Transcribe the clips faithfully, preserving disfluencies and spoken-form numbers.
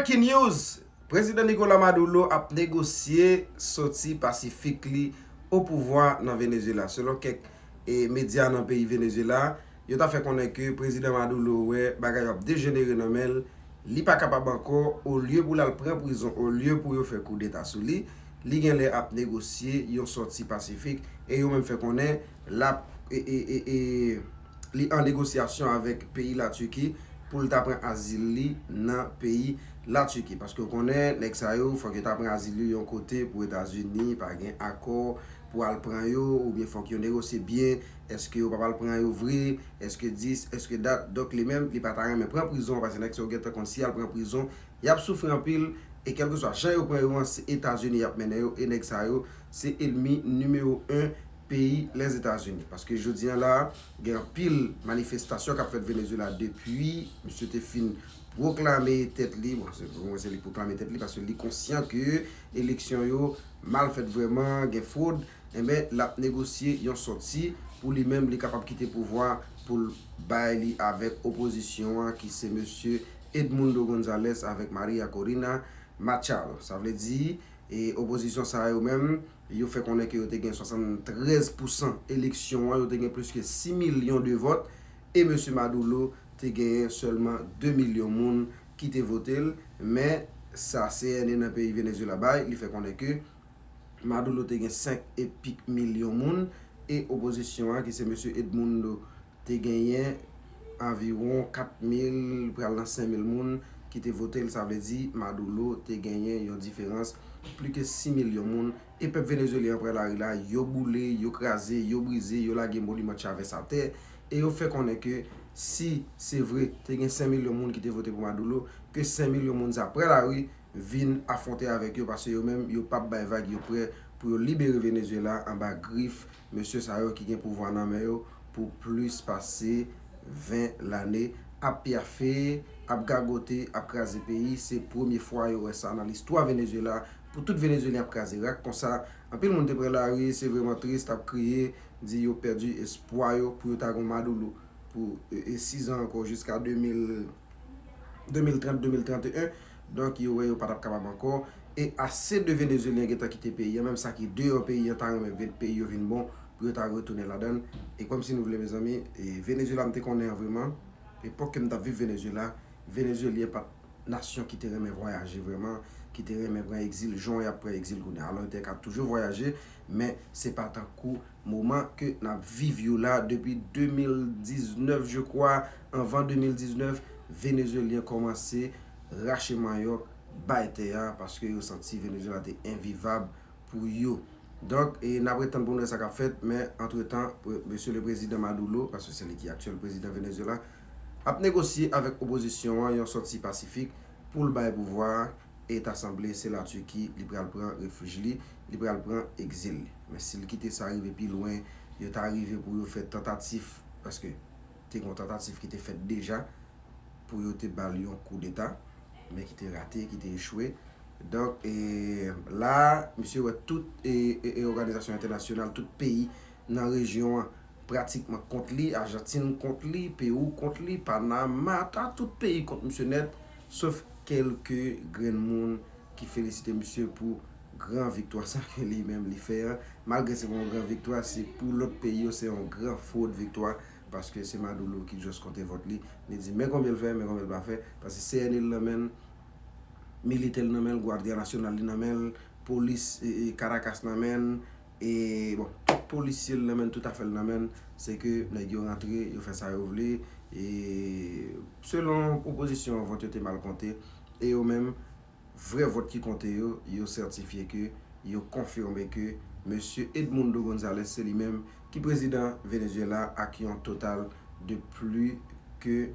Breaking news! Prezidan Nicolas Maduro ap negosye sòti pasifik li o pouvwa nan Venezuela. Selon kèk e, medya nan peyi Venezuela, yo ta fè konnen ke prezidan Maduro wè bagay yo ap dejenere nan men l, li pa kapab ankò, olye pou l al pran prizon, olye pou yo fè koudeta sou li, li genlè ap negosye yon sòti pasifik, e yo menm fè konnen l ap e, e, e, e, li an negosyasyon avèk peyi Latiki pou l ta pran azil li nan peyi Latiki. Paske w konnen, nèg sa yo, fòk yo ta pran azil yo yon kote pou Etazini pa gen akò pou al pran yo, oubyen fòk yo negosye byen, èske yo p ap al pran yo vre, èske dis, èske dat. Donk, li menm, li pa ta renmen pran prizon, paske nèg sa yo gentan konn si y al pran prizon, y ap soufri anpil, e kèlkeswa jan yo pran yo an, se Etazini y ap mennen yo, e nèg sa yo, se ènmi nimewo en peyi Lèzetazini. Paske jodi a la, gen anpil manifestasyon k ap fèt Venezuela depi misye te fin pwoklame tèt li, bon, se, pou mwen, se li k pwoklame tèt li, paske li konsyan ke eleksyon yo mal fèt vrèman, gen fwod, enben, l ap negosye yon sòti pou li menm, li kapab kite pouvwa pou l bay li avèk opozisyon an, ki se mesye Edmundo Gonzalez avèk Maria Corina Machado. Sa vle di, e opozisyon sa yo menm, yo fè konnen ke yo te gen swasanntrèz pousan eleksyon an, yo te gen plis ke sis milyon de vòt, e mesye Maduro te genyen sèlman de milyon moun ki te vote l, men sa C N N nan peyi Venezuela bay, li fè konnen ke Maduro te gen senk epik milyon moun, e opozisyon an, ki se mesye Edmundo, te genyen anviwon kat mil, pral nan senk mil moun ki te vote l. Sa vle di Maduro te genyen yon diferans plis ke sis milyon moun, e pèp venezuelyen an pran lari la, yo boule, yo kraze, yo brize, yo lage moniman Chavez atè, e yo fè konnen ke si se vre te gen senk milyon moun ki te vote pou Maduro, ke senk milyon moun sa pran lari vin afwonte avèk yo, paske yo menm, yo p ap bay vag, yo prè pou yo libere Venezuela anba grif mesye sa yo ki gen pouvwa nan men yo pou plis pase ven lane, ap pyafe, ap gagote, ap kraze peyi. Se premye fwa yo wè sa nan listwa Venezuela, pou tout Venezuelyen ap kraze rak konsa. Anpil moun te pran lari, se vrèman tris, t ap kriye, di yo pèdi espwa yo pou yo ta gon Maduro pou e, e, sis an ankò, jiska de mil, de mil trant, de mil trant e en. Donk, yo wè yo pa t ap kapab ankò. E ase de Venezuelyen gentan kite peyi an, menm sa ki deyò peyi an ta renmen vin, peyi yo vin bon pou yo ta retounen ladan l. E kòmsi nou vle, mezanmi, e Venezuela m te konnen an vrèman, epòk ke m t ap viv Venezuela, Venezuelyen pa t nasyon ki te renmen vwayaje vrèman, ki te renmen pran egzil, jan y ap pran egzil kounye a. Alò, yo te ka toujou vwayaje, men se pa tankou moman ke n ap viv yo la depi de mil diznèf, je crois, anvan de mil diznèf, Venezuelyen kòmanse rache manyòk, bay tè a, paske yo santi Venezuela te envivab pou yo. Donk, e, n ap ret tann pou n wè sa k ap fèt, men antretan, pre-, mesye le prezidan Maduro, paske se li ki aktyèl prezidan Venezuela, ap negosye avèk opozisyon an yon sòti pasifik pou l bay pouvwa a, e ta sanble se Latiki li pral pran refij li, li pral pran egzil li. Men si l kite sa rive pi lwen, yo ta rive pou yo fè tantatif, paske te gen yon tantatif ki te fèt deja, pou yo te ba l yon koudeta, men ki te rate, ki te echwe. Donk, e, la, misye wè tout e, e, e òganizasyon entènasyonal, tout peyi nan rejyon an pratikman kont li, Ajantin kont li, Pewou kont li, Panama, ta tout peyi kont misye nèt, sof kèlke grenn moun ki felisite misye pou gran viktwa sa ke li menm li fè an. Malgre se pa yon gran viktwa, se pou lòt peyi yo, se yon gran fwod viktwa, paske se Maduro ki just konte vòt li. Li di, men konbyen l fè, men konbyen l pa fè, paske C N N nan men l, militè l nan men l, Guardia Nacional li nan men l, polis, e, e, Caracas nan men l, e, bon, tout polisye l nan men l, tout afè l nan men l, se ke nèg yo rantre, yo fè sa yo vle, e, selon opozisyon an, vòt yo te mal konte, e yo menm, vrè vòt ki konte yo, yo sètifye ke, yo konfime ke mesye Edmundo Gonzalez se li menm ki prezidan Venezuela ak yon total de plis ke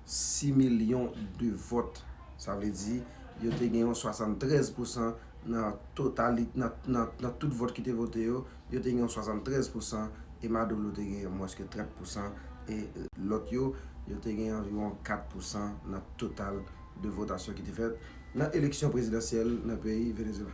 sis milyon de vòt. Sa vle di, yo te gen yon swasanntrèz pousan nan totali-, nan, nan, nan tout vòt ki te vote yo, yo te gen yon swasanntrèz pousan, e Maduro te gen mwens ke trant pousan, e lòt yo, yo te gen anviwon kat pousan nan total de votasyon ki te fèt nan eleksyon prezidansyèl nan peyi Venezuela.